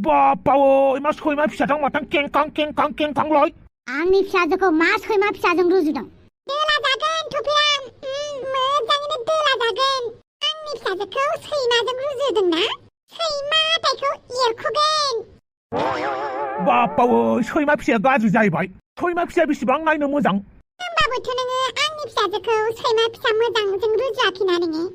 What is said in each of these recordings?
बापावो मा सैमा फिसाजों माथां केंकां लय आंनि फिसाजोखौ मा सैमा फिसाजों रुजुदों दोला जागोन टपिराम मोजाङैनो दोला जागोन आंनि फिसाजोखौ सैमाजों रुजुदोंना सैमा हाथायखौ एरख'गोन बापावो सैमा फिसाया गाज्रि जाहैबाय सैमा फिसाया बेसेबां नायनो मोजां होमबाबोथ' नोङो आंनि फिसाजोखौ सैमा फिसा मोजांजों रुजुआखैना नोङो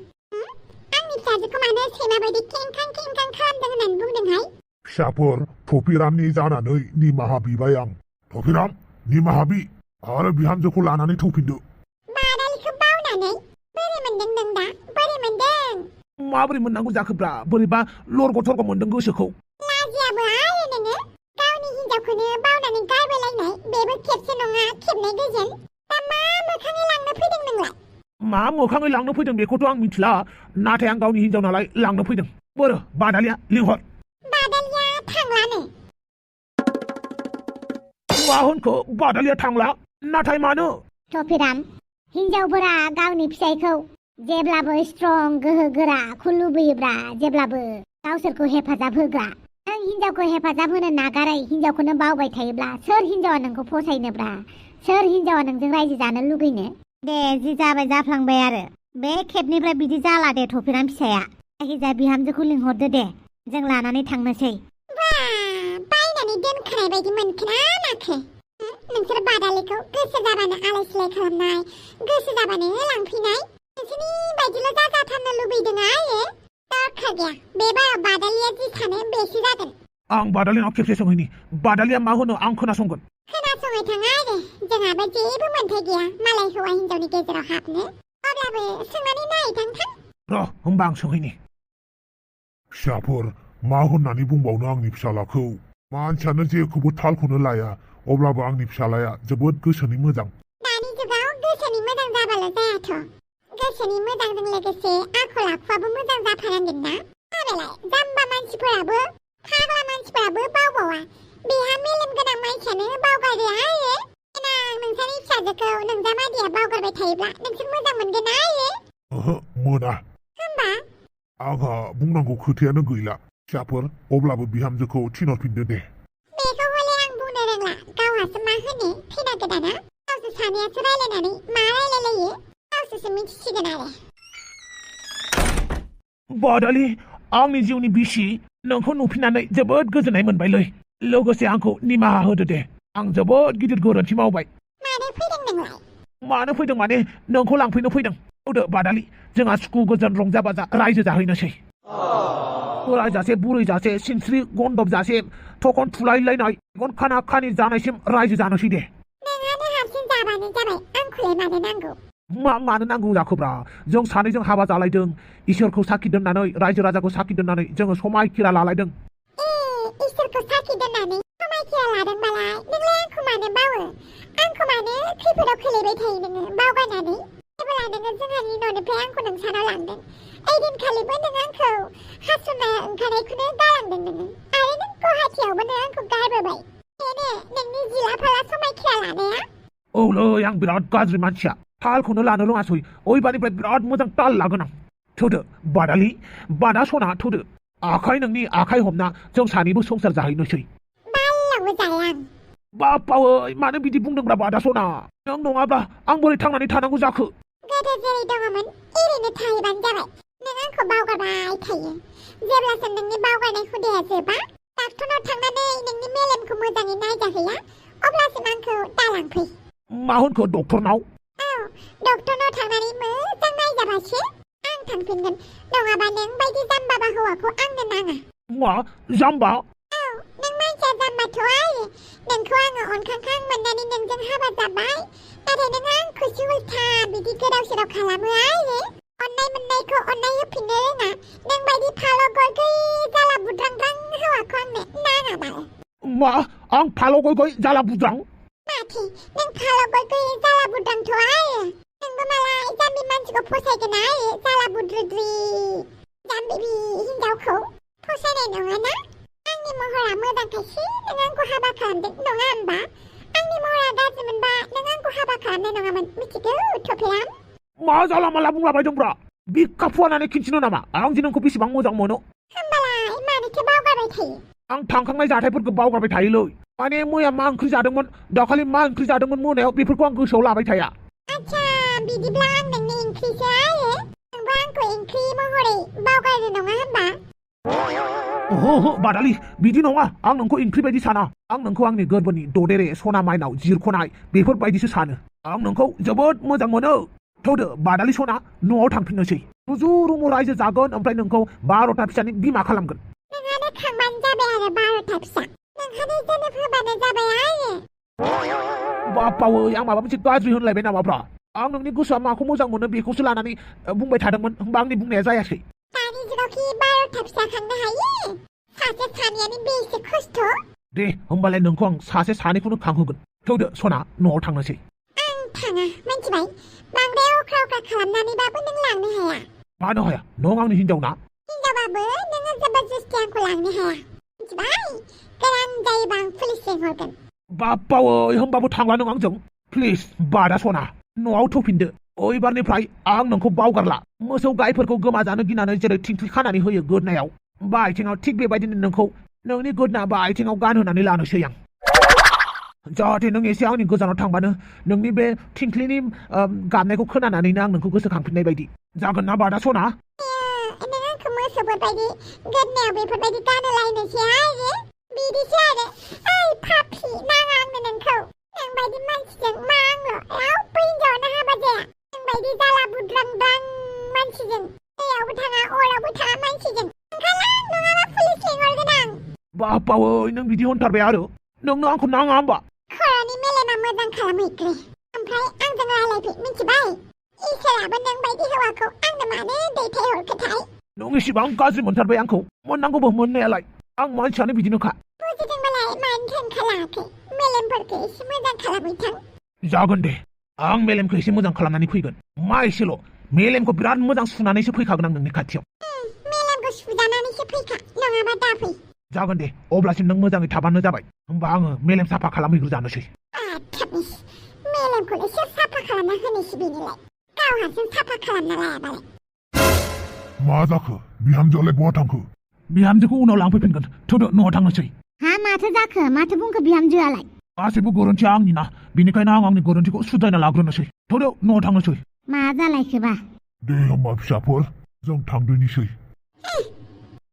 आंनि फिसाजोखौ मानो सैमा बायदि केंकां खालामदों होननानै बुंदोंहाय फिसाफोर टपिरामनि जानानै निमाहा बिबाय आं टपिराम निमाहा बि आरो बिहामजोखौ लानानै थौफिनदो बादालिखौ बावनानै बोरै मोनदों नों दा बोरै मोनदों माबोरै मोननांगौ जाखोब्रा बोरैबा लरग' थरग' मोनदों गोसोखौ लाजियाबो आरो नोङो गावनि हिनजावखौनो बावनानै गारबोलायनाय बेबो खेबसे नङा खेबनै गोजोन दा मा मोखाङै लांनो फैदों नोंलाय मा मोखाङै लांनो फैदों बेखौथ' आं मिथिला नाथाय आं गावनि हिनजाव नालाय लांनो फैदों बोरो बादालिया लिंहर बादालिया थांलानो मा होनखो बादालिया थांला नाथाय मानो टपिराम हिनजावफोरा गावनि फिसायखौ जेब्लाबो स्ट्रं गोहो गोराखौ लुबैयोब्रा जेब्लाबो गावसोरखौ हेफाजाब होग्रा नों हिनजावखौ हेफाजाब होनो नागारै हिनजावखौनो बावबाय थायोब्ला सोर हिनजावा नोंखौ फसायनोब्रा सोर हिनजावा नोंजों रायजो जानो लुगैनो दे जि जाबाय जाफ्लांबाय आरो बे खेबनिफ्राय बिदि जाला दे टपिराम फिसाया जायखिजाया बिहामजोखौ लिंहरदो दे जों लानानै थांनोसै बायनानै दोनखानाय बायदि मोनखोना माखो नोंसोर बादालिखौ गोसो जाबानो आलाय सिलाय खालामनाय गोसो जाबानो लांफैनाय नोंसोरनि बायदिल' जाजाथारनो लुबैदों आयो दरखार गैया बे बाराव बादालिया जि सानो बेसो जागोन आं बादालिनाव खेबसे सोंहैनि बादालिया मा होनो आं खोनासंगोन खोनासङै थाङा आरो जोंहाबो जेबो मोन्थाय गैया मालाय हौवा हिनजावनि गेजेराव हाबनो अब्लाबो सोंनानै नायथां र' होमबा आं सोंहैनि फिसाफोर मा होननानै बुंबावनो आंनि फिसालाखौ मानसियानो जेखौबो थालखौनो लाया अब्लाबो आंनि फिसालाया जोबोद गोसोनि मोजां दानि जुगाव गोसोनि मोजां जाबाल' जायाथ' गोसोनि मोजांजों लोगोसे आखल आखुआबो मोजां जाफानांगोन ना माबेलाय जाम्बा मानसिफोराबो फाग्ला मानसिफोराबो बावबावा बेहा मेलेम गोनां मानसियानो बावगारो आयो देनां नोंसानि फिसाजोखौ नोंजामादैया बावगारबाय थायोब्ला नोंसोर मोजां मोनगोन ना आयो ओहो मोना होमबा आंहा बुंनांगौ खोथायानो गैला फिसाफोर अब्लाबो बिहामजोखौ थिनहरफिनदो दे बेखौ हले आं बुंनो रोंला गावहासो मा होनो खैना गोदाना गावसोर सानैयासो रायलायनानै मा रायलायलायो गावसोरसो मिथिसिगोन आरो बादालि आंनि जिउनि बिसि नोंखौ नुफिननानै जोबोद गोजोननाय मोनबायलै लोगोसे आंखौ निमाहा होदो दे आं जोबोद गिदिर गोरोन्थि मावबाय मानो फैदों नोंलाय मानो फैदों माने नोंखौ लांफैनो फैदों होदो बादालि जोंहा सुखु गोजोन रंजा बाजा रायजो जाहैनोसै बोराय जासे बुरै जासे सिनस्रि गन्दब जासे थखन थुलायलायनाय गन खाना खानि जानायसिम रायजो जानोसै दे नोंहानो हारसिं जाबानो जाबाय आंखौलाय मानो नांगौ मानो नांगौ जाखोब्रा जों सानैजों हाबा जालायदों इसोरखौ साखि दोननानै रायजो राजाखौ साखि दोननानै जोङो समायखिरा लालायदों इसोरखौ साखि दोननानै समायखिरा लादोंबालाय नोंलाय आंखौ मानो बावो आंखौ मानो खैफोदाव खोलैबाय थायो नोङो बावगारनानै जेब्ला नोङो जोंहानि न'निफ्राय आंखौ नोंसानाव लांदों ओइदिनखालिबो नों आंखौ हासुना ओंखारनायखौनो गालांदों नोङो आरो नों गुवाहाटियावबो नों आंखौ गारबोबाय बेनो नोंनि जिलाफाला समायखिरा लानाया औलै आं बिराद गाज्रि मानसिया थालखौनो लानो रोङासै ओइबारनिफ्राय बिराद मोजां ताल लागोन आं थोदो बादालि बादा सना थोदो आखाइ नोंनि आखाइ हमना जों सानैबो संसार जाहैनोसै बालावबो जाया आं बापावै मानो बिदि बुंदोंब्रा बादा सना नों नङाब्ला आं बोरै थांनानै थानांगौ जाखो गोदो जेरै दङमोन एरैनो थाहैबानो जाबाय नों आंखौ बावगारबाय थायो जेब्लासिम नोंनि बावगारनाय हुदाया जोबा डाक्टरनाव थांनानै नोंनि मेलेमखौ मोजाङै नायजाहैया अब्लासिम आंखौ दालांफै मा होनखो डक्टरनाव औ डक्टरनाव थांनानै मोजां नायजाबासो आं थांफिनगोन नङाबा नों बायदि जाम्बा हौवाखौ आंनो नाङा मा जाम्बा औ नों मानसिया जाम्बाथ' आयो नोंखौ आङो अनखांखां मोननानै नोंजों हाबा जाबाय नाथाय नों आंखौसो उल्था बिदि गोदाव सोराव खालामो आयो अननाय मोननायखौ अननाय होफिननो रोङा नों बायदि फालो गय गय जाला बुद्रांद्रां हौवाखौ आंनो नाङा मारो मा आं फालो गय गय जाला बुद्रां माथि नों फालो गय गय जाला बुद्रांथ' आयो नोंबो मालाय जाम्बि मानसिखौ फसायगोन आयो जाला बुद्रुद्रि जाम्बि हिनजावखौ फसायनाय नङाना आंनि महरा मोजांखायसो नों आंखौ हाबा खालामदों नङा होमबा आंनि महरा गाज्रि मोनबा नों आंखौ हाबा खालामनाय नङामोन मिथिगौ टपिराम मा जाला माला बुंलाबायदोंब्रा बिखा फुवानानै खिन्थिनो नामा आं दि नोंखौ बेसेबां मोजां मोनो होमबालाय मानोथो बावगारबाय थायो आं थांखांनाय जाथायफोरखौ बावगारबाय थायोलै माने मैया मा ओंख्रि जादोंमोन दाखालि मा ओंख्रि जादोंमोन मोनायाव बेफोरखौ आं गोसोआव लाबाय थाया आच्छा बिदिब्ला आं नोंनि ओंख्रिसो आयो नोंबो आंखौ ओंख्रि महरै बावगारो नङा होनबा ओहो बादालि बिदि नङा आं नोंखौ ओंख्रि बायदि साना आं नोंखौ आंनि गोरबोनि ददेरे सना माइनाव जिरख'नाय बेफोरबायदिसो सानो आं नोंखौ जोबोद मोजां मोनो थौदो बादालि सना न'आव थांफिननोसै रुजु रुमु रायजो जागोन ओमफ्राय नोंखौ 12टा फिसानि बिमा खालामगोन नोंहानो खांबानो जाबाय आरो 12टा फिसा नोंहानो जोनोम होबानो जाबाय आयो बापावै आं माबा मोनसे गाज्रि होनलायबाय नामाब्रा आं नोंनि गोसोआ माखौ मोजां मोनो बेखौसो लानानै बुंबाय थादोंमोन होमबा आंनि बुंनाया जायासै दानि जुगावखि 12टा फिसा खांनो हायो सासे सानैयानो बेसे खस्थ' दे होमबालाय नोंखौ आं सासे सानैखौनो खांहोगोन थौदो सना न'आव थांनोसै आं थाङा मिन्थिबाय बांद्राय अख्रा अख्रा खालामनानैबाबो नों लांनो हाया मानो हाया नों आंनि हिनजाव ना हिनजावबाबो नोङो जबरदस्ति आंखौ लांनो हाया मिन्थिबाय गोनां जायोबा आं पुलिस लिंहरगोन बापावै होमबाबो थांला नों आंजों प्लिज बादा सना न'आव थौफिनदो ओइबारनिफ्राय आं नोंखौ बावगारला मोसौ गायफोरखौ गोमाजानो गिनानै जेरै थिंख्लि खानानै होयो गोदनायाव बा आथिङाव थिग बेबायदिनो नोंखौ नोंनि गोदना बा आथिङाव गानहोनानै लानोसै आं जाहाथे नों एसे आंनि गोजानाव थांबानो नोंनि बे थिंख्लिनि गाबनायखौ खोनानानैनो आं नोंखौ गोसोखांफिननाय बायदि जागोन ना बादा सना नों आंखौ मोसौफोरबायदि गोदनायाव बेफोरबायदि गानहोलायनोसै आरो बिदिसो आरो ओइ पापि नाङा आंनो नोंखौ नोंबायदि मानसिजों मा आंल' रावबो हिनजावानो हाबा जाया नोंबायदि जाला बुद्रांद्रां मानसिजों दैयावबो थाङा अरावबो थाङा मानसिजों ओंखारलां नङाबा पुलिस लिंहरगोन आं बापावै नों बिदि होनथारबाय आरो नोंनो आंखौ नाङा होमबा खर'नि मेलेमा मोजां खालामहैग्रो ओमफ्राय आंजों रायलायफै मिन्थिबाय इसोराबो नोंबायदि हौवाखौ आंनो मानो दैथायहरखोथाय नों एसेबां गाज्रि मोनथारबाय आंखौ मोननांगौबो मोननायालाय आं मानसियानो बिदिनोखा बुजिदोंबालाय मानो ओंखारलाङाखै मेलेमफोरखौ एसे मोजां खालामहैथां जागोन दे आं मेलेमखौ एसे मोजां खालामनानै फैगोन मा एसेल' मेलेमखौ बिराद मोजां सुनानैसो फैखागोन आं नोंनि खाथियाव मेलेमखौ सुजानानैसो फैखा नङाबा दाफै जागोन दे अब्लासिम नों मोजाङै थाबानो जाबाय होमबा आङो मेलेम साफा खालामहैग्रोजानोसै मेलेमखौलाय सोर साफा खालामना होनोसै बेनिलाय गाव हारसिं साफा खालामना लायाबालाय मा जाखो बिहामजोआलाय बहा थांखो बिहामजोखौ उनाव लांफैफिनगोन थौदो न'आव थांनोसै हा माथो जाखो माथो बुंखो बिहामजोआलाय गासैबो गोरोन्थिया आंनि ना बेनिखायनो आं आंनि गोरोन्थिखौ सुद्रायना लाग्रोनोसै थौदो न'आव थांनोसै मा जालायखोबा दे होमबा फिसाफोर जों थांदोनिसै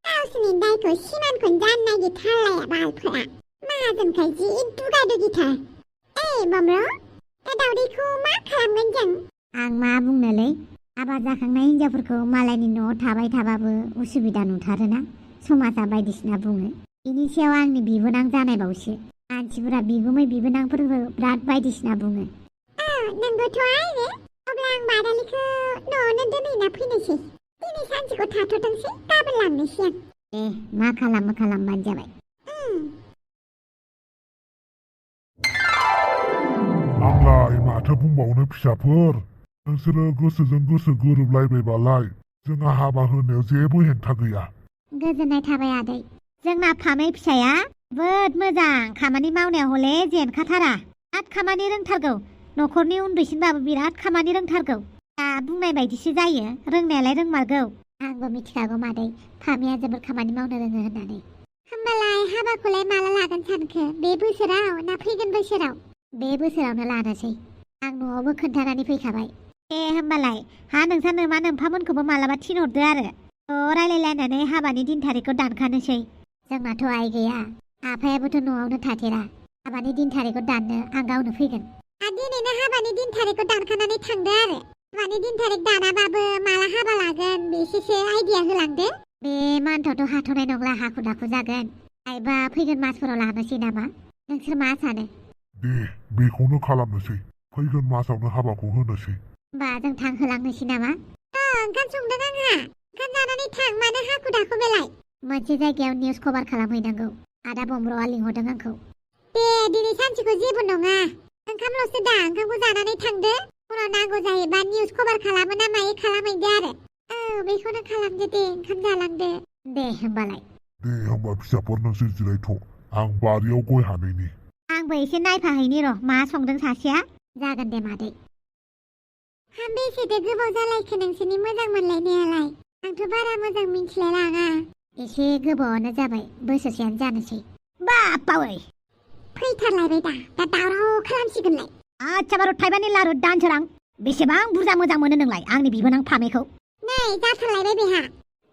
गावसोरनि दायखौ सिमानखौनो जानो नागिरथारलाया बालफोरा माहाजोनखाय जि दुगा दुगिथार बम्र दा दावदैखौ मा खालामगोन जों आं मा बुंनोलै हाबा जाखांनाय हिनजावफोरखौ मालायनि न'आव थाबाय थाबाबो उसुबिदा नुथारोना समाजा बायदिसिना बुङो बेनि सायाव आंनि बिबोनां जानायबावसो मानसिफोरा बिगुमै बिबोनांफोरखौ बिराद बायदिसिना बुङो नंगौथ' आरो अब्ला आं बादालिखौ न'आवनो दोनहैना फैनोसै दिनै सानसेखौ थाथ'थोंसै गाबोन लांनोसै आं मा खालामो खालामबानो जाबाय आंलाय माथो बुंबावनो फिसाफोर नोंसोरो गोसोजों गोसो गोरोबलायबायबालाय जोंहा हाबा होनायाव जेबो हेंथा गैया गोजोननाय थाबाय आदै जोंना फामै फिसाया जोबोद मोजां खामानि मावनायाव हले जेनखाथारा बिराद खामानि रोंथारगौ न'खरनि उन्दैसिनबाबो बिराद खामानि रोंथारगौ दा बुंनाय बायदिसो जायो रोंनायालाय रोंमारगौ आंबो मिथिखागौ मादै फामिया जोबोद खामानि मावनो रोङो होननानै होमबालाय हाबाखौलाय माला लागोन सानखो बे बोसोराव ना फैगोन बोसोराव बे बोसोरावनो लानोसै आं न'आवबो खोन्थानानै फैखाबाय दे होमबालाय हा नोंसा नोमा नोम्फामोनखौबो मालाबा थिनहरदो आरो रायलायलायनानै हाबानि दिन थारिखखौ दानखानोसै जोंनाथ' आइ गैया आफायाबोथ' न'आवनो थाथेरा हाबानि दिन थारिखखौ दाननो आं गावनो फैगोन दिनैनो हाबानि दिन थारिखखौ दानखानानै थांदो आरो हाबानि दिन थारिख दानाबाबो माला हाबा लागोन बेसेसो आइडिया होलांदो बे मान्थआवथ' हाथ'नाय नंला हाखु दाखु जागोन आइबा फैगोन मासफोराव लानोसै नामा नोंसोर मा सानो दे बेखौनो खालामनोसै फैगोन मासावनो हाबाखौ होनोसै होमबा जों थांहोलांनोसै नामा ओंखाम संदों आंहा ओंखाम जानानै थां मानो हाखु दाखु बेलाय मोनसे जायगायाव निउस कभार खालामहैनांगौ आदा बम्र'आ लिंहरदों आंखौ दे दिनै सानसेखौ जेबो नङा ओंखामल'सो दा ओंखामखौ जानानै थांदो उनाव नांगौ जायोबा निउस कभार खालामो ना मायो खालामहैदो आरो बेखौनो खालामदो दे ओंखाम जालांदो दे होमबालाय दे होमबा फिसाफोर नोंसोर जिरायथ' आं बारियाव गय हानैनि आंबो एसे नायफाहैनि र' मा संदों सासेया जागोन दे मादै बेसेदो गोबाव जालायखो नोंसोरनि मोजां मोनलायनायालाय आंथ' बारा मोजां मिन्थिलाय लाङा एसे गोबावानो जाबाय बोसोरसेयानो जानोसै बापावै फैथारलायबाय दा दावराव खालामसिगोनलाय आच्छा बारु थाइबानि लारु दानसोरां बेसेबां बुरजा मोजां मोनो नोंलाय आंनि बिबोनां फामेखौ नै जाथारलायबाय बेहा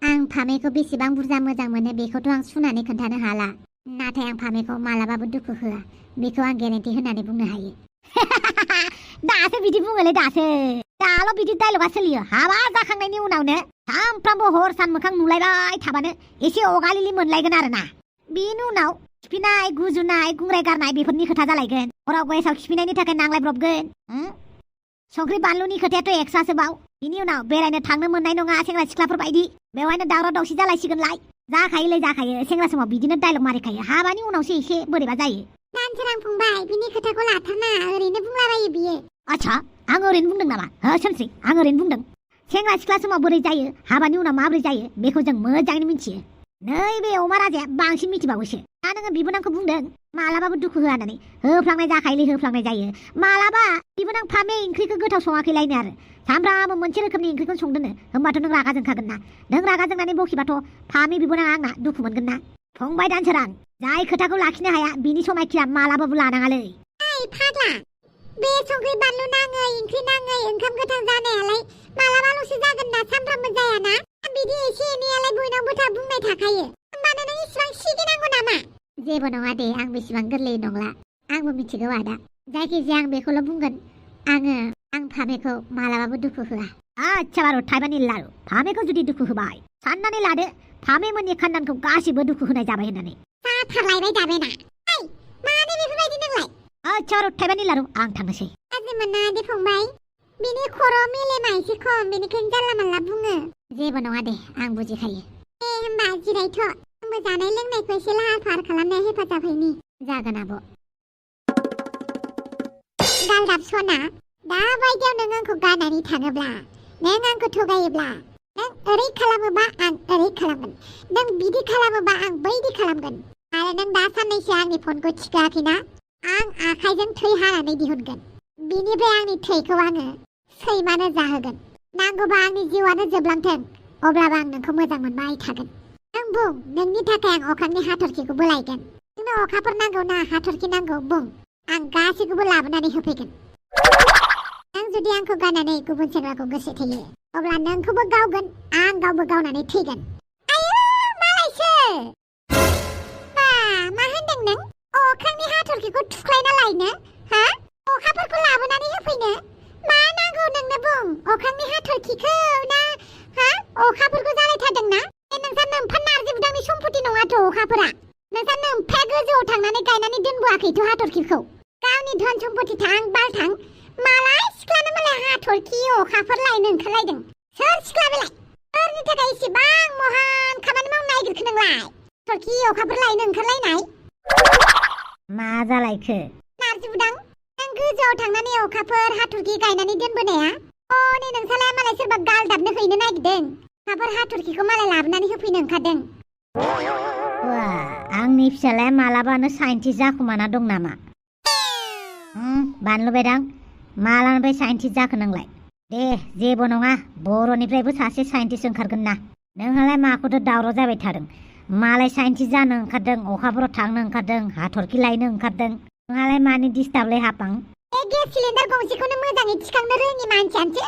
आं फामेखौ बेसेबां बुरजा मोजां मोनो बेखौथ' आं सुनानै खोन्थानो हाला नाथाय आं फामेखौ मालाबाबो दुखु होआ बेखौ आं गेरेन्टि होनानै बुंनो हायो दासो बिदि बुङोलै दासो दाल' बिदि डायलगा सोलियो हाबा जाखांनायनि उनावनो सामफ्रामबो हर सान मोखां नुलायबाय थाबानो एसे अगालिलि मोनलायगोन आरोना बेनि उनाव खिफिनाय गुजुनाय गुंग्राय गारनाय बेफोरनि खोथा जालायगोन हराव गेसाव खिफिनायनि थाखाय नांलायब्रबगोन संख्रि बानलुनि खोथायाथ' एक्सट्रासो बाव बिनि उनाव बेरायनो थांनो मोननाय नङा सेंग्रा सिख्लाफोर बायदि बेवहायनो दावराव दावसि जालायसिगोनलाय जाखायोलै जाखायो सेंग्रा समाव बिदिनो डायलग मारिखायो हाबानि उनावसो एसे बोरैबा जायो दानसोरां फंबाय बिनि खोथाखौ लाथारना ओरैनो बुंलाबायो बियो आच्छा आं ओरैनो बुंदों नामा हो सोनस्रि आं ओरैनो बुंदों सेंग्रा सिख्ला समाव बोरै जायो हाबानि उनाव माबोरै जायो बेखौ जों मोजाङैनो मिथियो नैबे अमा राजाया बांसिन मिथिबावोसो दा नोङो बिबोनांखौ बुंदों मालाबाबो दुखु होआ होननानै होफ्लांनाय जाखायोलै होफ्लांनाय जायो मालाबा बिबोनां फामे ओंख्रिखौ गोथाव सङाखैलायनो आरो सामफ्रामबो मोनसे रोखोमनि ओंख्रिखौनो संदोनो होमबाथ' नों रागा जोंखागोन ना नों रागा जोंनानै बखिबाथ' फामे बिबोनाङा आंना दुखु मोनगोन ना फंबाय दानसोरां जाय खोथाखौ लाखिनो हाया बिनि समायखिया मालाबाबो लानाङालै ओइ फाग्ला बे संख्रि बानलु नाङै ओंख्रि नाङै ओंखाम गोथां जानायालाय मालाबाल'सो जागोन ना सामफ्रामबो जायाना बिदि एसे एनैयालाय बयनावबो बुंनाय थाखायो होमबानो नों इसिबां सिगिनांगौ नामा जेबो नङा दे आं बेसेबां गोरलै नंला आंबो मिथिगौ आदा जायखिजाया आं बेखौल' बुंगोन आं फामेखौ मालाबाबो दुखु होआ आच्छा बारु थाइबानि लारु फामेखौ जुदि दुखु होबाय साननानै लादो फामे मोननि खानदानखौ गासिबो दुखु होनाय जाबाय होननानै जाथारलायबाय दाबेना ओइ मानो बेफोरबायदि नोंलाय आच्छा बारु थाइबानि लारु आं थांनोसै गाज्रि मोना दे फंबाय बिनि खर' मेलेमा एसे खम बेनिखायनो जानला मानला बुङो जेबो नङा दे आं बुजिखायो दे होमबा जिरायथ' आंबो जानाय लोंनायखौ एसे लाहार फाहार खालामनाया हेफाजाब हैनि जागोन आब' गालदाब सना दा बायदियाव नों आंखौ गारनानै थाङोब्ला नों आंखौ थगायोब्ला नों ओरै खालामोबा आं ओरै खालामगोन नों बिदि खालामोबा आं बैदि खालामगोन आरो नों दा साननैसो आंनि फनखौ थिखोआखैना आं आखाइजों थै हानानै दिहुनगोन बिनिफ्राय आंनि थैखौ आङो सैमानो जाहोगोन नांगौबा आंनि जिउआनो जोबलांथों अब्लाबो आं नोंखौ मोजां मोनबाय थागोन नों बुं नोंनि थाखाय आं अख्रांनि हाथरखिखौबो लायगोन नोंनो अखाफोर नांगौ ना हाथरखि नांगौ बुं आं गासैखौबो लाबोनानै होफैगोन नों जुदि आंखौ गारनानै गुबुन सेंग्राखौ गोसो थैयो अब्ला नोंखौबो गावगोन आं गावबो गावनानै थैगोन आयौ मालायसो मा होनदों नों अख्रांनि हाथरखिखौ थुख्लायना लायनो हा अखाफोरखौ लाबोनानै होफैनो मा नांगौ नोंनो बुं अख्रांनि हाथरखिखौ ना हा अखाफोरखौ जालायथारदोंना नोंसा नोमफा नारजि बुदांनि सम्पति नङाथ' अखाफोरा नोंसा नोमफाया गोजौआव थांनानै गायनानै दोनबोआखैथ' हाथरखिखौ गावनि धन सम्पति थां बालथां मालाय सिख्लानो मालाय हाथरखि अखाफोर लायनो ओंखारलायदों सोर सिख्ला बेलाय सोरनि थाखाय इसेबां महान खामानि मावनो नागिरखो नोंलाय हाथरखि अखाफोर लायनो ओंखारलायनाय मा जालायखो नारजि बुदां नों गोजौआव थांनानै अखाफोर हाथरखि गायनानै दोनबोनाया नै नोंसालाय मालाय सोरबा गालदाबनो हैनो नागिरदों अखाफोर हाथरखिखौ मालाय लाबोनानै होफैनो ओंखारदों आंनि फिसालाया मालाबानो साइन्टिस्ट जाखुमाना दं नामा बानलु बेदां मालानिफ्राय साइन्टिस्ट जाखो नोंलाय दे जेबो नङा बर'निफ्रायबो सासे साइन्टिस्ट ओंखारगोन ना नोंहालाय माखौथो दावराव जाबाय थादों मालाय साइन्टिस्ट जानो ओंखारदों अखाफोराव थांनो ओंखारदों हाथरखि लायनो ओंखारदों नोंहालाय मानि डिस्टार्बलै हापां बे गेस सिलिन्डार गंसेखौनो मोजाङै थिखांनो रोङि मानसियानोसो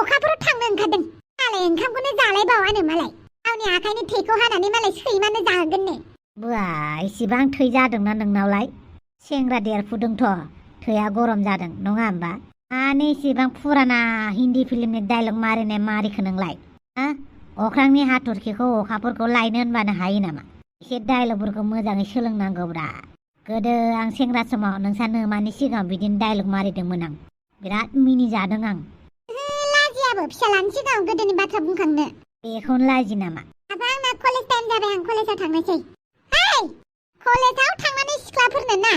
अखाफोराव थांनो ओंखारदों मालाय ओंखामखौनो जालायबावानो मालाय गावनि आखाइनि थैखौ हानानै मालाय सैमानो जाहोगोननो बुआ इसिबां थै जादोंना नोंनावलाय सेंग्रा देरफुदोंथ' थैया गरम जादों नङा होमबा माने इसिबां फुराना हिन्दी फिल्मनि डायलग मारिनाय मारिखो नोंलाय अख्रांनि हाथरखिखौ अखाफोरखौ लायनो होनबानो हायो नामा एसे डायलगफोरखौ मोजाङै सोलोंनांगौब्रा गोदो आं सेंग्रा समाव नोंसा नोमानि सिगाङाव बिदिनो डायलग मारिदोंमोन आं बिराद मिनिजादों आं लाजियाबो फिसालानि सिगाङाव गोदोनि बाथ्रा बुंखांनो बेखौनो लाजि नामा आबा आंना कलेज टाइम जाबाय आं कलेजाव थांनोसै कलेजाव थांनानै सिख्लाफोरनो ना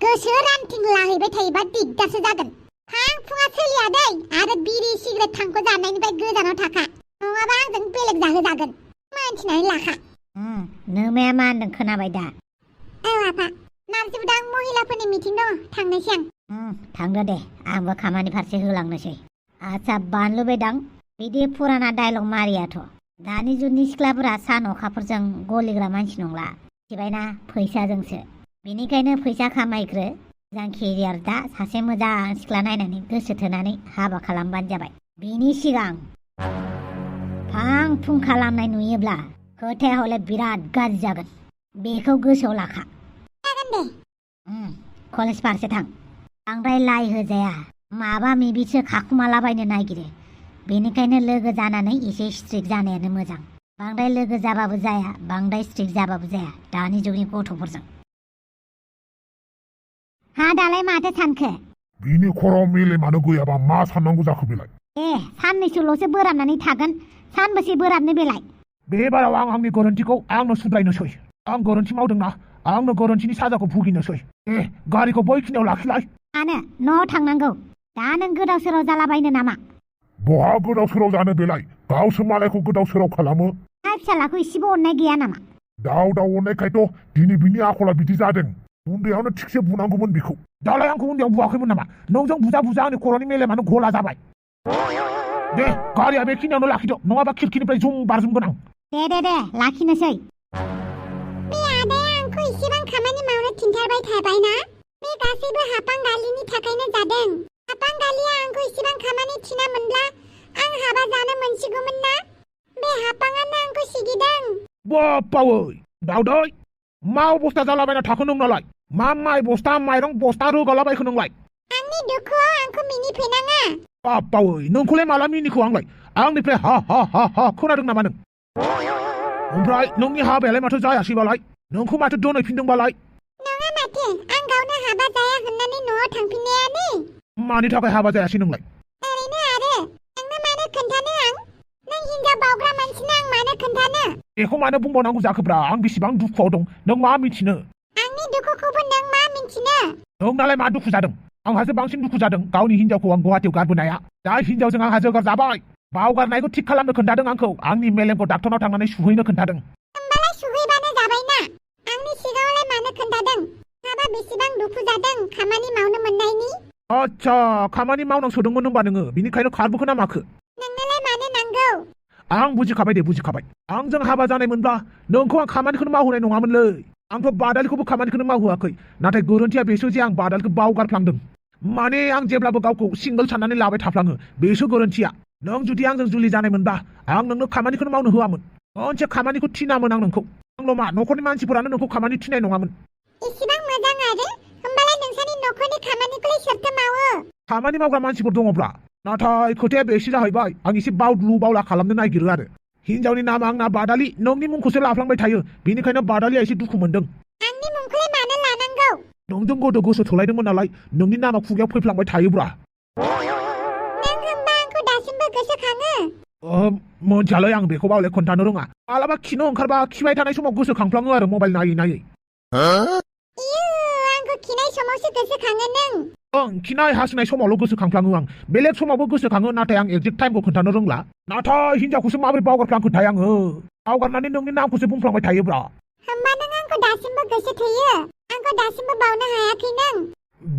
गोसो रानथिं लाहैबाय थायोबा दिगदारसो जागोन फां फुङा सोलिया दै आरो बिरि सिगारेट थांखु जानायनिफ्राय गोजानाव थाखा नङाबा आंजों बेलेग जाहोजागोन मोनथिनानै लाखा नोमाया मा होनदों खोनाबाय दा औ आफा नारजि बुदां महिलाफोरनि मिटिं दं थांनोसै आं थांदो दे आंबो खामानि फारसे होलांनोसै आच्छा बानलु बेदां बिदि फुराना डायलग मारियाथ' दानि जुगनि सिख्लाफोरा सान अखाफोरजों गलिग्रा मानसि नंला मिथिबायना फैसाजोंसो बेनिखायनो फैसा खामायग्रो मोजां केरियार दा सासे मोजां सिख्ला नायनानै गोसो थोनानै हाबा खालामबानो जाबाय बेनि सिगां फां फुं खालामनाय नुयोब्ला खोथाया हले बिराद गाज्रि जागोन बेखौ गोसोआव लाखा जागोन दे कलेज फारसे थां बांद्राय लाइ होजाया माबा मिबिसो खाखुमालाबायनो नागिरो बेनिखायनो लोगो जानानै एसे स्ट्रिक्ट जानायानो मोजां बांद्राय लोगो जाबाबो जाया बांद्राय स्ट्रिक्ट जाबाबो जाया दानि जुगनि गथ'फोरजों हा दालाय माथो सानखो बिनि खर'आव मेलेमानो गैयाबा मा साननांगौ जाखो बेलाय साननैसोल'सो बोराबनानै थागोन सानबेसे बोराबनो बेलाय बे बाराव आं आंनि गोरोन्थिखौ आंनो सुद्रायनोसै आं गोरोन्थि मावदोंना आंनो गोरोन्थिनि साजाखौ भुगिनोसै गारिखौ बैखिनियाव लाखिलाय मानो न'आव थांनांगौ दा नों गोदाव सोराव जालाबायनो नामा बहा गोदाव सोराव जानो बेलाय गावसो मालायखौ गोदाव सोराव खालामो फिसालाखौ इसेबो अननाय गैया नामा दाव अननायखायथ' दिनै बिनि आखला बिदि जादों उन्दैयावनो थिगसे बुनांगौमोन बेखौ दालाय आंखौ उन्दैयाव बुवाखैमोन नामा नोंजों बुजा बुजा आंनि खर'नि मेलेमानो गला जाबाय दे गारिया बेखिनियावनो लाखिदो नङाबा खिरखिनिफ्राय जुम बारजुमगोन आं दे लाखिनोसै बे आदाया आंखौ इसेबां खामानि मावनो थिनथारबाय थाबायना बे गासैबो हापांगालिनि थाखायनो जादों हापांगालिया आंखौ इसेबां खामानि थिनामोनब्ला आं हाबा जानो मोनसिगौमोन ना बे हापाङानो आंखौ सिगिदों बापावै दावदै मा अबस्था जालाबायना थाखो नों नालाय मा माइ बस्था माइरं बस्था रोगालाबायखो नोंलाय आंनि दुखुआव आंखौ मिनिफैनाङा बापावै नोंखौलाय माला मिनिखो आंलाय आंनिफ्राय हा हा हा हा खोनादों नामा नों ओमफ्राय नोंनि हाबायालाय माथो जायासैबालाय नोंखौ माथो दोनहैफिनदोंबालाय नङा माथो आं गावनो हाबा जाया होननानै न'आव थांफिननायानो मानि थाखाय हाबा जायासै नोंलाय ओरैनो आरो नोंनो मानो खोन्थानो आं नों हिनजाव बावग्रा मानसिनो आं मानो खोन्थानो बेखौ मानो बुंबावनांगौ जाखोब्रा आं बेसेबां दुखुआव दं नों मा मिथिनो आंनि दुखुखौबो नों मा मिथिनो नोंनालाय मा दुखु जादों आंहासो बांसिन दुखु जादों गावनि हिनजावखौ आं गुवाहाटियाव गारबोनाया दा हिनजावजों आंहा जोगार जाबाय बावगारनायखौ थिग खालामनो खोन्थादों आंखौ आंनि मेलेमखौ डाक्टरनाव थांनानै सुहैनो खोन्थादों होमबालाय सुहैबानो जाबायना आंनि सिगाङावलाय मानो खोन्थादों हाबा बेसेबां दुखु जादों खामानि मावनो मोननायनि आच्छा खामानि मावनांसोदोंमोन होनबा नोङो बिनिखायनो खारबोखो ना माखो नोंनोलाय मानो नांगौ आं बुजिखाबाय दे बुजिखाबाय आंजों हाबा जानायमोनब्ला नोंखौ आं खामानिखौनो मावहोनाय नङामोनलै आंथ' बादालिखौबो खामानिखौनो मावहोआखै नाथाय गोरोन्थिया बेसो जे आं बादालिखौ बावगारफ्लांदों माने आं जेब्लाबो गावखौ सिंगोल साननानै लाबाय थाफ्लाङो बेसो गोरोन्थिया नों जुदि आंजों जुलि जानायमोनबा आं नोंनो खामानिखौनो मावनो होआमोन मोनसे खामानिखौ थिनामोन आं नोंखौ आंल' मा न'खरनि मानसिफोरानो नोंखौ खामानि थिनाय नङामोन इसेबां मोजां आरो होमबालाय नोंसानि न'खरनि खामानिखौलाय सोरथो मावो खामानि मावग्रा मानसिफोर दङब्रा नाथाय खोथाया बेसो जाहैबाय आं एसे बावलु बावला खालामनो नागिरो आरो हिनजावनि नामा आंना बादालि नोंनि मुंखौसो लाफ्लांबाय थायो बेनिखायनो बादालिया एसे दुखु मोनदों आंनि मुंखौलाय मानो लानांगौ नोंजों गोदो गोसो थोलायदोंमोन नालाय नोंनि नामा खुगायाव फैफ्लांबाय थायोब्रा नों होमबा आंखौ दासिमबो गोसोखाङो मोनथियालै आं बेखौ बावले खोन्थानो रोङा मालाबा खिनो ओंखारबा खिबाय थानाय समाव गोसोखांफ्लाङो आरो मबाइल नायै नायै आंखौ खिनाय समावसो गोसोखाङो नों ओं खिनाय हासुनाय समावल' गोसोखांफ्लाङो आं बेलेग समावबो गोसोखाङो नाथाय आं एक्जेक्ट टाइमखौ खोन्थानो रोंला नाथाय हिनजावखौसो माबोरै बावगारफ्लांखोथाय आङो बावगारनानै नोंनि नामखौसो बुंफ्लांबाय थायोब्रा होमबा नों आंखौ दासिमबो गोसो थोयो आंखौ दासिमबो बावनो हायाखै नों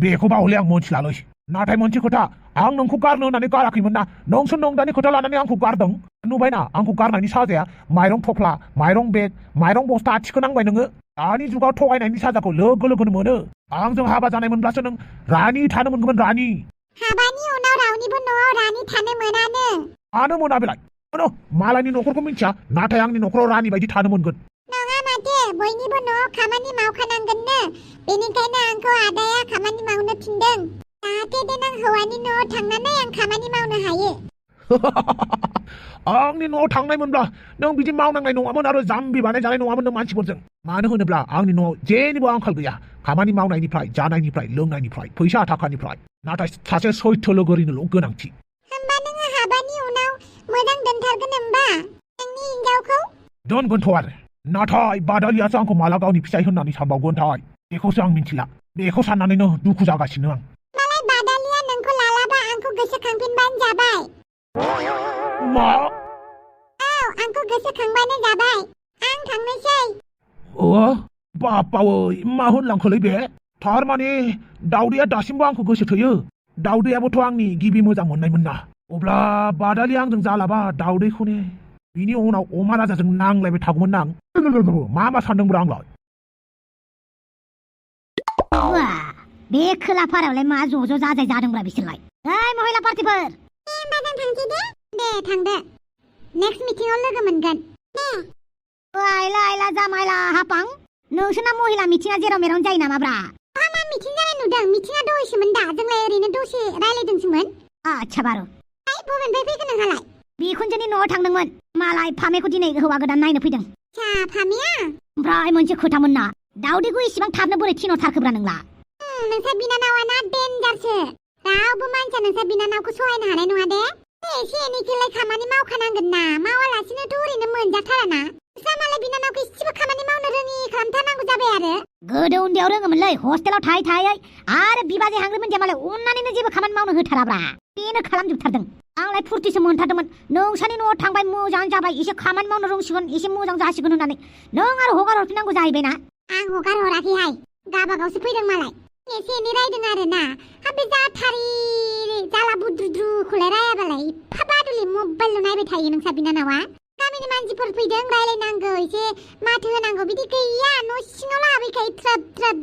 बेखौ बावले आं मोनथिलालै नाथाय मोनसे खोथा आं नोंखौ गारनो होननानै गाराखैमोन ना नोंसो नोंदानि खोथा लानानै आंखौ गारदों नुबायना आंखौ गारनायनि साजाया माइरं थफ्ला माइरं बेग माइरं बस्ता थिखोनांबाय नोङो दानि जुगाव थगायनायनि साजाखौ लोगो लोगोनो मोनो आंजों हाबा जानायमोनब्लासो नों रानि थानो मोनगौमोन रानि हाबानि उनाव रावनिबो न'आव रानि थानो मोनानो मानो मोना बेलाय मालायनि न'खरखौ मिथिया नाथाय आंनि न'खराव रानि बायदि थानो मोनगोन नङा माथो बयनिबो न'आव खामानि मावखानांगोननो बेनिखायनो आंखौ आदाया खामानि मावनो थिनदों जाहाथे देनां हौवानि न'आव थांनानै आं खामानि मावनो हायो आंनि न'आव थांनायमोनब्ला नों बिदि मावनांनाय नङामोन आरो जाम्बि बानाय जानाय नङामोन नों मानसिफोरजों मानो होनोब्ला आंनि न'आव जेनिबो आंखाल गैया खामानि मावनायनिफ्राय जानायनिफ्राय लोंनायनिफ्राय फैसा थाखानिफ्राय नाथाय सासे सैथो लोगोरिनोल' गोनांथि होमबा नोङो हाबानि उनाव मोजां दोनथारगोन होमबा नोंनि हिनजावखौ दोनगोनथ' आरो नाथाय बादालियासो आंखौ माला गावनि फिसाय होननानै सानबावगोनथाय बेखौसो आं मिन्थिला बेखौ साननानैनो दुखु जागासिनो आं मालाय बादालिया नोंखौ लालाबा आंखौ गोसोखांफिनबानो जाबाय मा आंखौ गोसोखांबानो जाबाय आं थांनोसै बापावै मा होनलांखोलै बे थारमाने दावदैया दासिमबो आंखौ गोसो थोयो दावदैयाबोथ' आंनि गिबि मोजां मोननायमोन ना अब्ला बादालिया आंजों जालाबा दावदैखौनो बिनि उनाव अमा राजाजों नांलायबाय थागौमोन आं मा सानदोंब्रा आंलाय वा बे खोला फारायावलाय मा ज' जाजाय जादोंब्रा बिसोरलाय ओइ महिला पार्टिफोर होमबा जों थांसै दे थांदो नेक्स्ट मिटिंआव लोगो मोनगोन दे आइला जामाइला हापां नोंसोरना महिला मिटिंआ जेराव मेरावनो जायो नामाब्रा मा मिटिं जानाय नुदों मिटिंआ दहायसोमोन दा जोंलाय ओरैनो दसे रायलायदोंसोमोन आच्छा बारु बबेनिफ्राय फैखो नोंहालाय बिखुनजोनि न'आव थांदोंमोन मालाय फामेखौ दिनै हौवा गोदान नायनो फैदों फामिया ओमफ्राय मोनसे खोथामोन ना दाउदैखौ इसिबां थाबनो बोरै थिनहरथारखोब्रा नोंला नोंसा बिनानावा ना डेन्जारसो रावबो मानसिया नोंसा बिनानावखौ सहायनो हानाय नङा दे एसे एनैखौलाय खामानि मावखानांगोन ना मावालासिनोथ' ओरैनो मोनजाथाराना नोंसा मालाय बिनानावखौ इसेबो खामानि मावनो रोङि खालामथारनांगौ जाबाय आरो गोदो उन्दैयाव रोङोमोनलै हस्टेलाव थायै आरो बिबाजै हांग्रिमोनदिया मालाय अननानैनो जेबो खामानि मावनो होथाराब्रा बेनो खालामजोबथारदों आंलाय फुर्तिसो मोनथारदोंमोन नोंसानि न'आव थांबाय मोजां जाबाय एसे खामानि मावनो रोंसिगोन एसे मोजां जासिगोन होननानै नों आरो हगार हरफिननांगौ जाहैबायना आं हगार हराखैहाय गाबागावसो फैदों मालाय एसे एनै रायदों आरो ना बे जाथारि जाला बुद्रुद्रुखौलाय रायाबालाय एफा बादुलि मबाइलल' नायबाय थायो नोंसा बिनानावा गामिनि मानसिफोर फैदों रायलायनांगौ एसे माथो होनांगौ बिदि गैया न' सिङाव लाबोखायो थ्रोब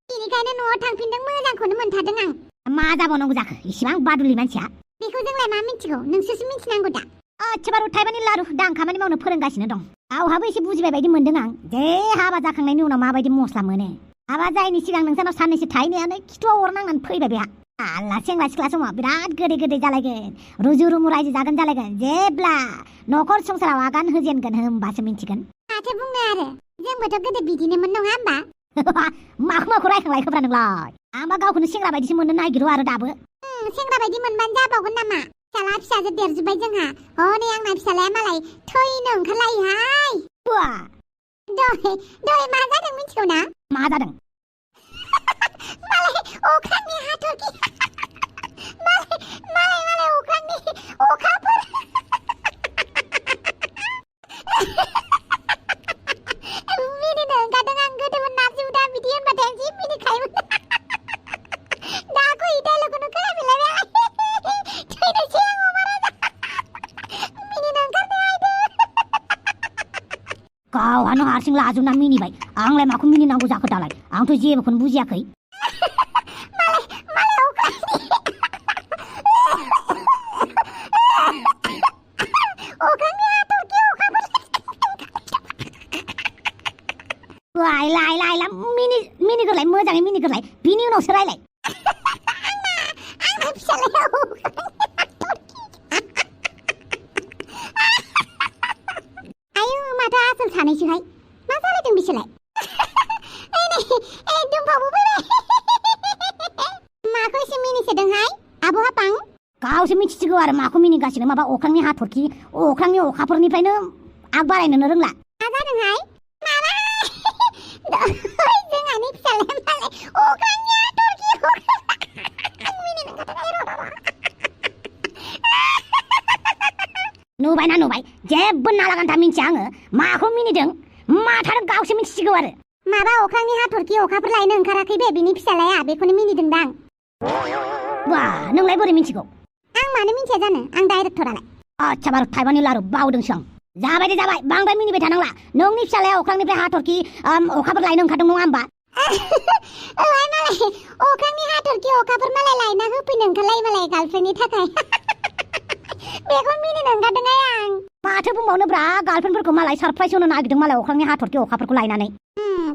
बेनिखायनो न'आव थांफिनदों मोजांखौनो मोनथारदों आं मा जाबावनांगौ जाखो इसिबां बादुलि मानसिया बेखौ जोंलाय मा मिथिगौ नोंसोरसो मिथिनांगौ दा आच्छा बारु थाइबानि लारु दा आं खामानि मावनो फोरोंगासिनो दं गावहाबो एसे बुजिबाय बायदि मोनदों आं जे हाबा जाखांनायनि उनाव माबायदि मस्ला मोनो हाबा जायैनि सिगां नोंसानाव साननैसो थाहैनायानो खिथुआव अरनांनानै फैबाय बेहा आल्ला सेंग्रा सिख्ला समाव बिराद गोदै जालायगोन रुजु रुमु रायजो जागोन जालायगोन जेब्ला न'खर संसाराव आगान होजेनगोन होमबासो मिन्थिगोन माथो बुंनो आरो जोंबोथ' गोदो बिदिनोमोन नङा होमबा माखौ रायखांलायखोब्रा नोंलाय आंबा गावखौनो सेंग्रा बायदिसो मोननो नागिरो आरो दाबो सेंग्रा बायदि मोनबानो जाबावगोन नामा फिसाला फिसाजो देरजोब्बाय जोंहा हनै आंना फिसालाया मालाय थैनो ओंखारलायोहाय बुआ दहाय मा जादों मिथिगौ ना मा जादों मालाय अख्रांनि हाथरखि मालाय अख्रांनि अखाफोर मिनिनो ओंखारदों आं गोदोमोन नारजि उदा बिदि होनबाथाय जि मिनिखायोमोन दा गय डायलगखौनो खोनाफिनलायबाय थैनोसै आं अमा राजा मिनिनो ओंखारदों गावहानो हारसिं लाजोबना मिनिबाय आंलाय माखौ मिनिनांगौ जाखो दालाय आंथ' जेबोखौनो बुजियाखै लायला मिनिग्रोलाय मोजाङै मिनिग्रोलाय बिनि उनावसो रायलाय आंना फिसालायाव आयु माथो आसोल सानैसोहाय मा जालायदों बिसोरलाय दुम्फावबो फैबाय माखौ एसे मिनिसोदोंहाय आब' हापां गावसो मिथिसिगौ आरो माखौ मिनिगासिनो माबा अख्रांनि हाथरखि अख्रांनि अखाफोरनिफ्रायनो आग बारायनोनो रोंला मा जादोंहाय जोंहानि फिसालाया मालाय अख्रांनि हाथरखि नुबाय जेबो नालागान्था मिन्थिया आङो माखौ मिनिदों माथारो गावसो मिथिसिगौ आरो माबा अख्रांनि हाथरखि अखाफोर लायनो ओंखाराखै बे बिनि फिसालाया बेखौनो मिनिदोंदां बा नोंलाय बोरै मिथिगौ आं मानो मिन्थिया जानो आं डाइरेक्टरालाय आच्छा बारु थाइबानि लारु बावदोंसो आं जाबाय दे जाबाय बांद्राय मिनिबाय थानांला नोंनि फिसालाया अख्रांनिफ्राय हाथरखि अखाफोर लायनो ओंखारदों नङा होमबा मालाय अख्रांनि हाथरखि अखाफोर मालाय लायना होफैनो ओंखारलायो मालाय गार्लफ्रेन्डनि थाखाय बेखौ मिनिनो ओंखारदोंहाय आं माथो बुंबावनोब्रा गार्लफ्रेन्डफोरखौ मालाय सारप्राइज होनो नागिरदों मालाय अख्रांनि हाथरखि अखाफोरखौ लायनानै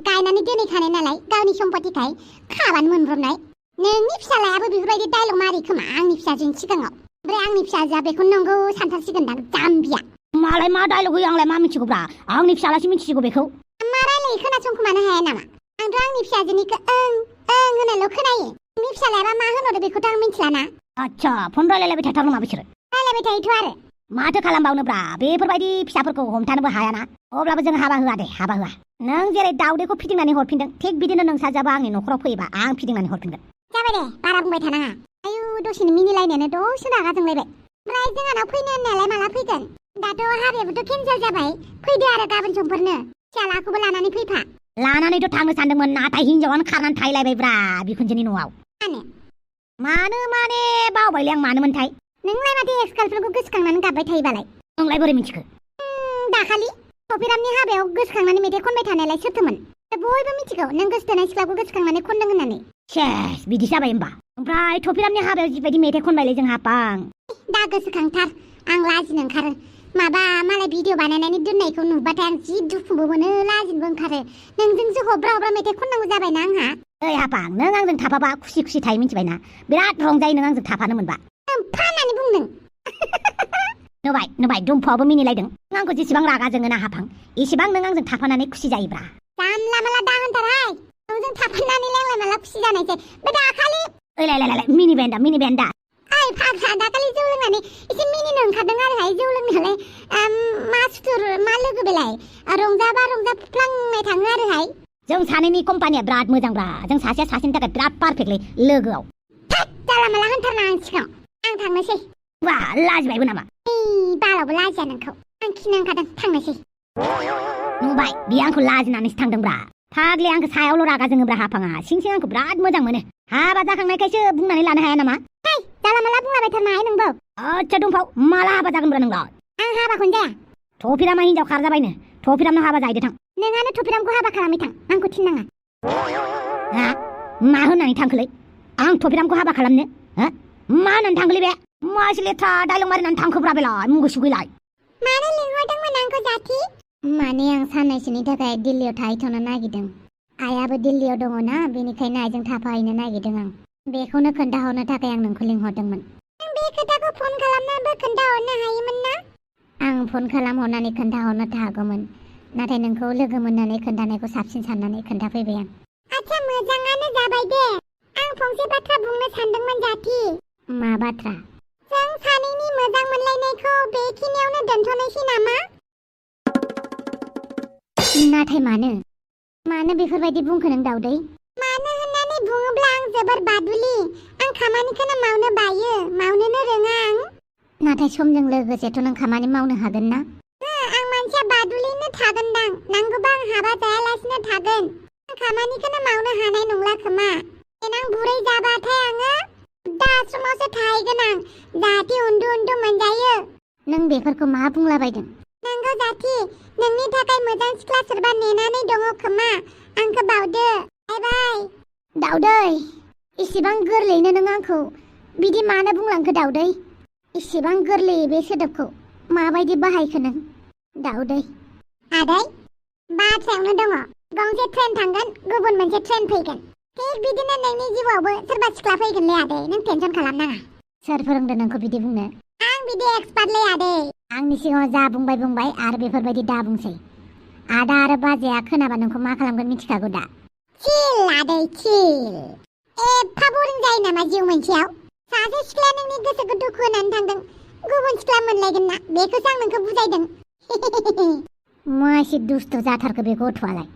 गायनानै दोनैखानाय नालाय गावनि सम्पतिखाय खाबानो मोनब्रबनाय नोंनि फिसालायाबो बेफोरबायदि डायलग मारि खोमा आंनि फिसाजोनि सिगाङाव ओमफ्राय आंनि फिसाजोआ बेखौ नंगौ सानथारसिगोनदां जाम्बिया मालाय मा डायलग होयो आंलाय मा मिथिगौब्रा आंनि फिसालासो मिथिगौ बेखौ मा रायलायो खोनासंखोमानो हाया नामा आंथ' आंनि फिसाजोनिखौ ओं होननायल' खोनायो नोंनि फिसालायाबा मा होनहरदो बेखौथ' आं मिथिलाना आच्छा फन रायलायलायबाय थाथारो नामा बिसोरो रायलायबाय थायोथ' आरो माथो खालामबावनोब्रा बेफोरबायदि फिसाफोरखौ हमथानोबो हायाना अब्लाबो जों हाबा होआ नों जेरै दाउदैखौ फिदिंनानै हरफिनदों थिग बिदिनो नोंसाजाबा आंनि न'खराव फैयोबा आं फिदिंनानै हरफिनगोन जाबाय दे बारा बुंबाय थानाङा आयु दसेनो मिनिलायनायानो दसे रागा जोंलायबाय ओमफ्राय जोंहानाव फैनो होननायालाय माला फैगोन दाथ' हाबायाबोथ' केन्सेल जाबाय फैदो आरो गाबोन समफोरनो फिसालाखौबो लानानै फैफा लानानैथ' थांनो सानदोंमोन नाथाय हिनजावानो खारनानै थाहैलायबायब्रा बिखुनजोनि न'आव मानो माने बावबायलै आं मानोमोनथाय नोंलाय माथो एक्स गार्लफ्रेन्डखौ गोसोखांनानै गाबबाय थायोबालाय नोंलाय बोरै मिथिखो दाखालि टपिरामनि हाबायाव गोसोखांनानै मेथाइ खनबाय थानायलाय सोरथोमोन बयबो मिथिगौ नों गोसोथोनाय सिख्लाखौ गोसोखांनानै खनदों होननानै सेस बिदि जाबाय होमबा ओमफ्राय टपिरामनि हाबायाव जिबायदि मेथाइ खनबायलै जों हापां दा गोसोखांथार आं लाजिनो ओंखारो माबा मालाय भिडिअ बानायनानै दोननायखौ नुबाथाय आं जि दुखुबो मोनो लाजिनोबो ओंखारो नोंजोंसो हब्रा हब्रा मेथाइ खननांगौ जाबायना आंहा ओइ हापां नों आंजों थाफाबा खुसि खुसि थायो मिथिबायना बिराद रंजायो नों आंजों थाफानो मोनबा फा होननानै बुंदों नुबाय दुम्फावबो मिनिलायदों नों आंखौ जेसेबां रागा जोङो ना हापां एसेबां नों आंजों थाफानानै खुसि जायोब्रा जानला माला दा होनथारहाय नोंजों थाफानानै लेंलाय माला खुसि जानायसै बे दाखालि ओइलाय मिनि बेन्दा ओइ फाग्ला दाखालि जौ लोंनानै एसे मिनिनो ओंखारदों आरोहाय जौ लोंनायालाय मा सुथुर मा लोगो बेलाय रंजाफ्लांनाय थाङो आरोहाय जों सानैनि कम्पानिया बिराद मोजांब्रा जों सासेया सासेनि थाखाय बिराद पारफेक्टलै लोगोआव थोद जानला माला होनथारना आं सिगाङाव आं थांनोसै वा लाजिबायबो नामा बालावबो लाजिया नोंखौ आं खिनो ओंखारदों थांनोसै नुबाय बियो आंखौ लाजिनानैसो थांदोंब्रा फाग्लि आंखौ सायावल' रागा जोङोब्रा हाफाङा सिं सिं आंखौ बिराद मोजां मोनो हाबा जाखांनायखायसो बुंनानै लानो हाया नामा जानला माला बुंलाबाय थारनाय नोंबो आच्छा दुम्फाव माला हाबा जागोनब्रा नोंलाय आं हाबाखौनो जाया टपिरामा हिनजाव खारजाबायनो टपिरामनाव हाबा जाहैदो थां नोंहानो टपिरामखौ हाबा खालामै थां आंखौ थिननाङा हा मा होननानै थांखोलै आं टपिरामखौ हाबा खालामनो हा मा होननानै थांखोलै बे मासे लेथ्रा डायलग मारिनानै थांखोब्रा बेलाय मुगै सुगैलाय मानो लिंहरदोंमोन आंखौ जाथि माने आं साननैसोनि थाखाय दिल्लीयाव थाहैथ'नो नागिरदों आइयाबो दिल्लीयाव दङ ना बेनिखायनो आइजों थाफाहैनो नागिरदों आं बेखौनो खोन्थाहरनो थाखाय आं नोंखौ लिंहरदोंमोन नों बे खोथाखौ फन खालामनानैबो खोन्थाहरनो हायोमोन ना आं फन खालामहरनानै खोन्थाहरनो हागौमोन नाथाय नोंखौ लोगो मोननानै खोन्थानायखौ साबसिन साननानै खोन्थाफैबाय आं आच्छा मोजाङानो जाबाय दे आं फंसे बाथ्रा बुंनो सानदोंमोन जाथि मा बाथ्रा जों सानैनि मोजां मोनलायनायखौ बेखिनियावनो दोनथ'नोसै नामा नाथाय मानो बेफोरबायदि बुंखो नों दाउदै मानो होननानै बुङोब्ला आं जोबोर बादुलि आं खामानिखौनो मावनो बायो मावनोनो रोङा आं नाथाय समजों लोगोसेथ' नों खामानि मावनो हागोन ना आं मानसिया बादुलिनो थागोनदां नांगौबा आं हाबा जायालासिनो थागोन आं खामानिखौनो मावनो हानाय नंला खोमा देनां बुरै जाबाथाय आङो दा आश्रमावसो थाहैगोन आं जाहाथे उन्दु मोनजायो नों बेफोरखौ मा बुंलाबायदों नंगौ जाथि नोंनि थाखाय मोजां सिख्ला सोरबा नेनानै दङ खोमा आंखौ बावदो बाय बाय दाउदै इसेबां गोरलैयैनो नों आंखौ बिदि मानो बुंलांखो दाउदै इसेबां गोरलैयै बे सोदोबखौ माबायदि बाहायखो नों दाउदै आदै बाथ्रायावनो दङ गंसे ट्रेन थांगोन गुबुन मोनसे ट्रेन फैगोन थिग बिदिनो नोंनि जिउआवबो सोरबा सिख्ला फैगोनलै आदै नों टेनसन खालामनाङा सोर फोरोंदों नोंखौ बिदि बुंनो आं बिदि एक्सपार्टलै आदै आंनि सिगाङाव जा बुंबाय आरो बेफोरबायदि दा बुंसै आदा आरो बाजैया खोनाबा नोंखौ मा खालामगोन मिथिखागौ दा चिल आदै चिल एफा बरिं जायो नामा जिउ मोनसेयाव सासे सिख्लाया नोंनि गोसोखौ दुखु होनानै थांदों गुबुन सिख्ला मोनलायगोन ना बेखौसो आं नोंखौ बुजायदों मा एसे दुस्थ' जाथारखो बे गथ'आलाय